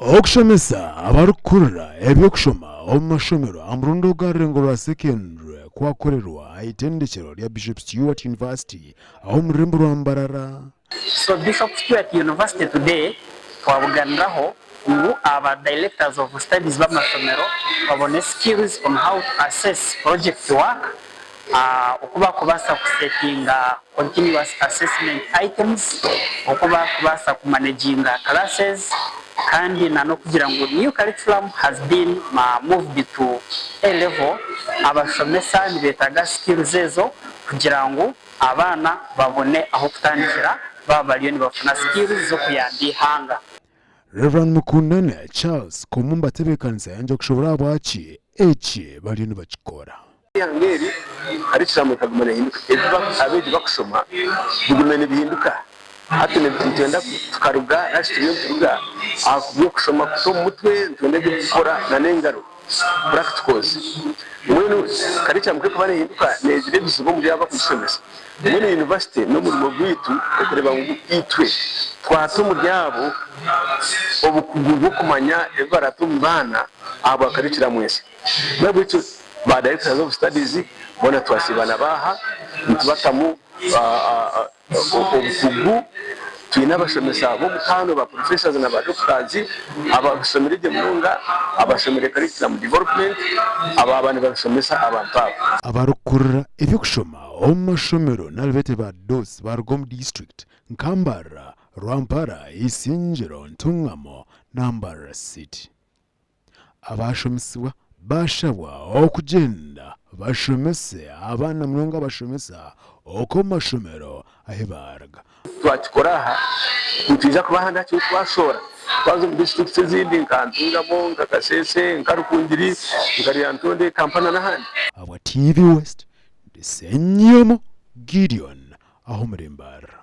Okushomesa abarikukurira eby'okushoma omu mashomero aha murundi ogu aha rurengo rwa secondary kwakorerwa aha itendekyero rya Bishop Stuart University aha omu rurembo rwa Mbarara. So Bishop Stuart University today twabuganiraho ngu aba Directors of Studies b'amashomero babone skills on how to assess project work, oku bakubaasa kusetinga continuous assessment items, oku bakubaasa kumanaginga classes kandi na n'okugira ngu new curriculum has been moved to A level, abashomesa nibetaaga skills ezo kugira ngu abaana babone ah'okutandikira baaba bariyo nibafuna skills z'okuyamba eihanga. Rev. Mukundane Charles Komu mbatebeekanisa yangye kushoboora ahabwaki eki bariyo nibakikora. Eihanga eri curriculum ekaguma nehinduka, ebi abeegi bakushoma bigume nibihinduka. Hati nitwenda tukaruga nari shi turiyo nituruga aha by'okushoma kuta omu mutwe, nitwenda eby'okukora n'engaro, practicals. Mbwenu curriculum ku erikuba nehinduka negira ebizibu omuri abo abakugishomesa. Mbwenu yunivasite n'omurimo gwaitu okureeba ngu itwe twata omuri abo obukugu bw'okumanya ebi baraate omu baana ahabwa curriculum ensya. N'ahabw'ekyo ba directors of studies boona twasiiba nabo aha nitubatamu obukugu. Twine abashomesa b'omutaano ba professors na ba doctors ababishomire gye munonga, abashomire curriculum development abaaba nibabishomesa abantu abo. Abarikukurira eby'okushoma omu mashomero nari beete ba DOS baaruga omu disiturikiti nka Mbarara, Rwampara, Isingiro, Ntungamo na Mbarara City. Abaashomisibwa baashabwa okugyenda bashomese abaana munonga abashomesa okwo omu mashomero ahi baaruga. Twakikora aha, nitwija kuba ahandi hakiri twashoora twaza omu disiturikiti ezindi nka Ntungamo, nka Kasese, nka Rukungiri, nka Lyantonde, Kampala n'ahandi. Ahabwa TV West, ndi Ssenyomo Gideon aha omuri Mbarara.